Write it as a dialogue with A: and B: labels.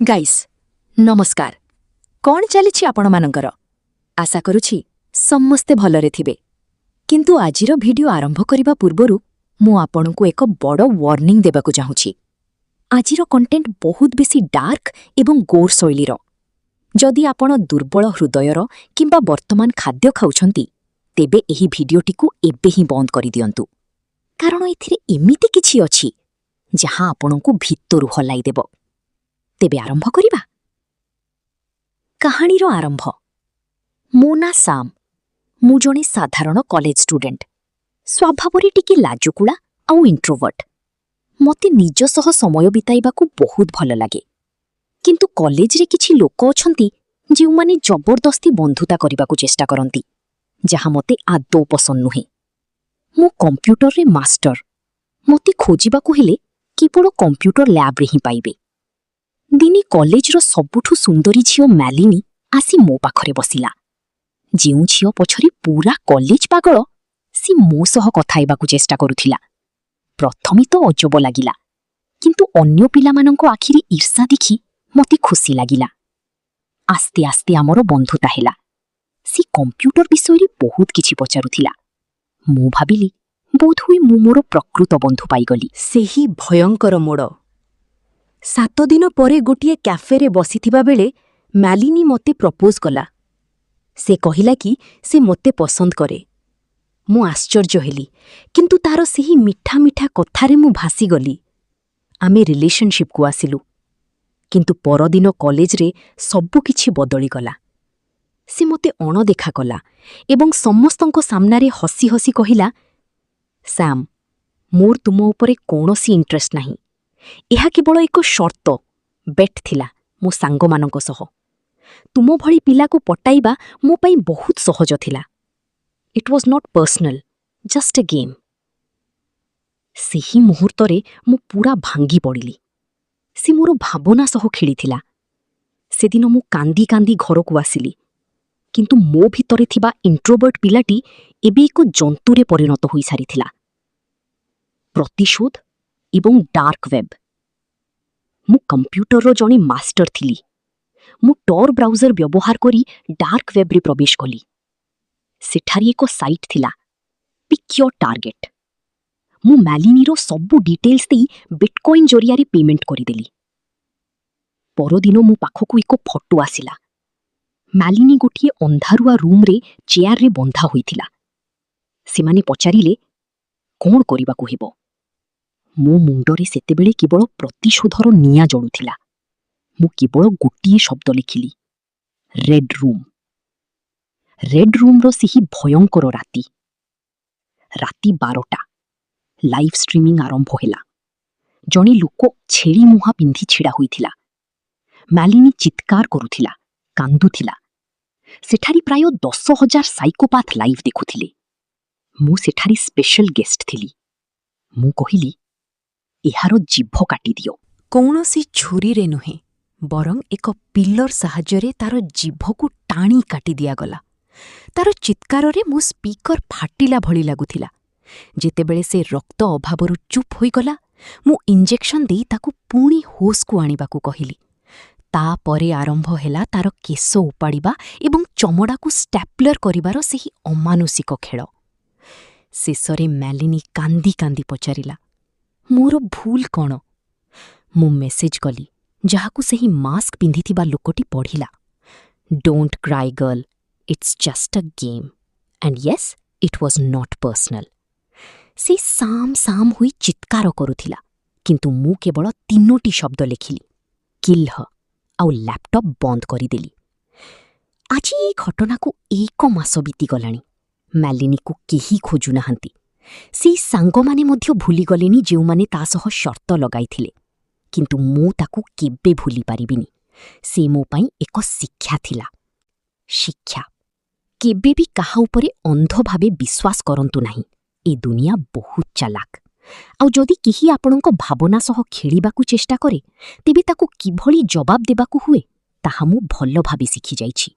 A: Guys, ନମସ୍କାର। କ'ଣ ଚାଲିଛି ଆପଣମାନଙ୍କର? ଆଶା କରୁଛି ସମସ୍ତେ ଭଲରେ ଥିବେ। କିନ୍ତୁ ଆଜିର ଭିଡିଓ ଆରମ୍ଭ କରିବା ପୂର୍ବରୁ ମୁଁ ଆପଣଙ୍କୁ ଏକ ବଡ଼ ୱାର୍ଣ୍ଣିଂ ଦେବାକୁ ଚାହୁଁଛି। ଆଜିର କଣ୍ଟେଣ୍ଟ ବହୁତ ବେଶୀ ଡାର୍କ ଏବଂ ଗୋର୍ ଶୈଳୀର। ଯଦି ଆପଣ ଦୁର୍ବଳ ହୃଦୟର କିମ୍ବା ବର୍ତ୍ତମାନ ଖାଦ୍ୟ ଖାଉଛନ୍ତି, ତେବେ ଏହି ଭିଡିଓଟିକୁ ଏବେ ହିଁ ବନ୍ଦ କରିଦିଅନ୍ତୁ, କାରଣ ଏଥିରେ ଏମିତି କିଛି ଅଛି ଯାହା ଆପଣଙ୍କୁ ଭିତରୁ ହଲାଇଦେବ। ତେବେ ଆରମ୍ଭ କରିବା। କାହାଣୀର ଆରମ୍ଭ। ମୋ ନାଁ ସାମ୍। ମୁଁ ଜଣେ ସାଧାରଣ କଲେଜ ଷ୍ଟୁଡେଣ୍ଟ, ସ୍ୱଭାବରେ ଟିକେ ଲାଜକୁଳା ଆଉ ଇଣ୍ଟ୍ରୋଭର୍ଟ। ମୋତେ ନିଜ ସହ ସମୟ ବିତାଇବାକୁ ବହୁତ ଭଲ ଲାଗେ। କିନ୍ତୁ କଲେଜରେ କିଛି ଲୋକ ଅଛନ୍ତି, ଯେଉଁମାନେ ଜବରଦସ୍ତି ବନ୍ଧୁତା କରିବାକୁ ଚେଷ୍ଟା କରନ୍ତି, ଯାହା ମୋତେ ଆଦୌ ପସନ୍ଦ ନୁହେଁ। ମୁଁ କମ୍ପ୍ୟୁଟରରେ ମାଷ୍ଟର। ମୋତେ ଖୋଜିବାକୁ ହେଲେ କେବଳ କମ୍ପ୍ୟୁଟର ଲ୍ୟାବ୍ରେ ହିଁ ପାଇବେ। ଦିନେ କଲେଜର ସବୁଠୁ ସୁନ୍ଦରୀ ଝିଅ ମ୍ୟାଲିନି ଆସି ମୋ ପାଖରେ ବସିଲା। ଯେଉଁ ଝିଅ ପଛରେ ପୁରା କଲେଜ ପାଗଳ, ସେ ମୋ ସହ କଥା ହେବାକୁ ଚେଷ୍ଟା କରୁଥିଲା। ପ୍ରଥମେ ତ ଅଜବ ଲାଗିଲା, କିନ୍ତୁ ଅନ୍ୟ ପିଲାମାନଙ୍କ ଆଖିରେ ଈର୍ଷା ଦେଖି ମୋତେ ଖୁସି ଲାଗିଲା। ଆସ୍ତେ ଆସ୍ତେ ଆମର ବନ୍ଧୁତା ହେଲା। ସେ କମ୍ପ୍ୟୁଟର ବିଷୟରେ ବହୁତ କିଛି ପଚାରୁଥିଲା। ମୁଁ ଭାବିଲି, ବୋଧହୁଏ ମୁଁ ମୋର ପ୍ରକୃତ ବନ୍ଧୁ ପାଇଗଲି।
B: ସେହି ଭୟଙ୍କର ମୋଡ଼। 7 ଦିନ ପରେ ଗୋଟିଏ କ୍ୟାଫେରେ ବସିଥିବା ବେଳେ ମ୍ୟାଲିନି ମୋତେ ପ୍ରପୋଜ କଲା। ସେ କହିଲା କି ସେ ମୋତେ ପସନ୍ଦ କରେ। ମୁଁ ଆଶ୍ଚର୍ଯ୍ୟ ହେଲି, କିନ୍ତୁ ତାର ସେହି ମିଠା ମିଠା କଥାରେ ମୁଁ ଭାସିଗଲି। ଆମେ ରିଲେସନସିପ୍କୁ ଆସିଲୁ, କିନ୍ତୁ ପରଦିନ କଲେଜରେ ସବୁକିଛି ବଦଳିଗଲା। ସେ ମୋତେ ଅଣଦେଖା କଲା ଏବଂ ସମସ୍ତଙ୍କ ସାମ୍ନାରେ ହସି ହସି କହିଲା, "ସାମ୍, ମୋର ତୁମ ଉପରେ କୌଣସି ଇଣ୍ଟରେଷ୍ଟ ନାହିଁ। ଏହା କେବଳ ଏକ ସର୍ତ୍ତ ବେଟ୍ ଥିଲା ମୋ ସାଙ୍ଗମାନଙ୍କ ସହ। ତୁମ ଭଳି ପିଲାକୁ ପଟାଇବା ମୋ ପାଇଁ ବହୁତ ସହଜ ଥିଲା। It was not personal, just a game." ସେହି ମୁହୂର୍ତ୍ତରେ ମୁଁ ପୂରା ଭାଙ୍ଗି ପଡ଼ିଲି। ସେ ମୋର ଭାବନା ସହ ଖେଳିଥିଲା। ସେଦିନ ମୁଁ କାନ୍ଦି କାନ୍ଦି ଘରକୁ ଆସିଲି, କିନ୍ତୁ ମୋ ଭିତରେ ଥିବା ଇଣ୍ଟ୍ରୋଭର୍ଟ ପିଲାଟି ଏବେ ଏକ ଜନ୍ତୁରେ ପରିଣତ ହୋଇସାରିଥିଲା। ପ୍ରତିଶୋଧ ଏବଂ ଡାର୍କ ୱେବ୍। ମୁଁ କମ୍ପ୍ୟୁଟରର ଜଣେ ମାଷ୍ଟର ଥିଲି। ମୁଁ ଟର୍ ବ୍ରାଉଜର ବ୍ୟବହାର କରି ଡାର୍କ ୱେବ୍ରେ ପ୍ରବେଶ କଲି। ସେଠାରେ ଏକ ସାଇଟ୍ ଥିଲା, ପିକ୍ your target. ମୁଁ ମ୍ୟାଲିନିର ସବୁ ଡିଟେଲ୍ସ ଦେଇ ବିଟକଏନ୍ ଜରିଆରେ ପେମେଣ୍ଟ କରିଦେଲି। ପରଦିନ ମୋ ପାଖକୁ ଏକ ଫଟୋ ଆସିଲା। ମ୍ୟାଲିନି ଗୋଟିଏ ଅନ୍ଧାରୁଆ ରୁମ୍ରେ ଚେୟାରରେ ବନ୍ଧା ହୋଇଥିଲା। ସେମାନେ ପଚାରିଲେ, କ'ଣ କରିବାକୁ ହେବ? ମୋ ମୁଣ୍ଡରେ ସେତେବେଳେ କେବଳ ପ୍ରତିଶୋଧର ନିଆଁ ଜଳୁଥିଲା। ମୁଁ କେବଳ ଗୋଟିଏ ଶବ୍ଦ ଲେଖିଲି, ରେଡ୍ ରୁମ୍। ରେଡ୍ ରୁମ୍ର ସେହି ଭୟଙ୍କର ରାତି। ରାତି 12ଟା। ଲାଇଭ୍ ଷ୍ଟ୍ରିମିଂ ଆରମ୍ଭ ହେଲା। ଜଣେ ଲୋକ ଛେଳି ମୁହାଁ ପିନ୍ଧି ଛିଡ଼ା ହୋଇଥିଲା। ମ୍ୟାଲିନି ଚିତ୍କାର କରୁଥିଲା, କାନ୍ଦୁଥିଲା। ସେଠାରେ ପ୍ରାୟ 10,000 ସାଇକୋପାଥ ଲାଇଭ୍ ଦେଖୁଥିଲେ। ମୁଁ ସେଠାରେ ସ୍ପେଶାଲ ଗେଷ୍ଟ ଥିଲି। ମୁଁ କହିଲି, "ଏହାର ଜିଭ କାଟିଦିଅ।"
A: କୌଣସି ଛୁରୀରେ ନୁହେଁ, ବରଂ ଏକ ପିଲର ସାହାଯ୍ୟରେ ତାର ଜିଭକୁ ଟାଣି କାଟି ଦିଆଗଲା। ତାର ଚିତ୍କାରରେ ମୋ ସ୍ପିକର ଫାଟିଲା ଭଳି ଲାଗୁଥିଲା। ଯେତେବେଳେ ସେ ରକ୍ତ ଅଭାବରୁ ଚୁପ୍ ହୋଇଗଲା, ମୁଁ ଇଞ୍ଜେକ୍ସନ ଦେଇ ତାକୁ ପୁଣି ହୋସ୍କୁ ଆଣିବାକୁ କହିଲି। ତାପରେ ଆରମ୍ଭ ହେଲା ତାର କେଶ ଉପାଡ଼ିବା ଏବଂ ଚମଡ଼ାକୁ ଷ୍ଟାପଲର କରିବାର ସେହି ଅମାନୁଷିକ ଖେଳ। ଶେଷରେ ମ୍ୟାଲିନି କାନ୍ଦି କାନ୍ଦି ପଚାରିଲା, "ମୋର ଭୁଲ କ'ଣ?" ମୁଁ ମେସେଜ କଲି, ଯାହାକୁ ସେହି ମାସ୍କ ପିନ୍ଧିଥିବା ଲୋକଟି ପଢ଼ିଲା, "Don't cry, girl. It's just a game, and yes, it was not personal." ସେ ସାମ୍ ସାମ୍ ହୋଇ ଚିତ୍କାର କରୁଥିଲା, କିନ୍ତୁ ମୁଁ କେବଳ ତିନୋଟି ଶବ୍ଦ ଲେଖିଲି, "କିଲ୍ ହର୍", ଆଉ ଲ୍ୟାପଟପ୍ ବନ୍ଦ କରିଦେଲି। ଆଜି ଏଇ ଘଟଣାକୁ ଏକ ମାସ ବିତିଗଲାଣି। ମ୍ୟାଲିନିକୁ କେହି ଖୋଜୁନାହାନ୍ତି। ସେଇ ସାଙ୍ଗମାନେ ମଧ୍ୟ ଭୁଲିଗଲେଣି, ଯେଉଁମାନେ ତା ସହ ସର୍ତ୍ତ ଲଗାଇଥିଲେ। କିନ୍ତୁ ମୁଁ ତାକୁ କେବେ ଭୁଲି ପାରିବିନି। ସେ ମୋ ପାଇଁ ଏକ ଶିକ୍ଷା ଥିଲା। ଶିକ୍ଷା, କେବେ ବି କାହା ଉପରେ ଅନ୍ଧ ଭାବେ ବିଶ୍ୱାସ କରନ୍ତୁ ନାହିଁ। ଏ ଦୁନିଆ ବହୁତ ଚାଲାକ। ଆଉ ଯଦି କେହି ଆପଣଙ୍କ ଭାବନା ସହ ଖେଳିବାକୁ ଚେଷ୍ଟା କରେ, ତେବେ ତାକୁ କିଭଳି ଜବାବ ଦେବାକୁ ହୁଏ, ତାହା ମୁଁ ଭଲ ଭାବେ ଶିଖିଯାଇଛି।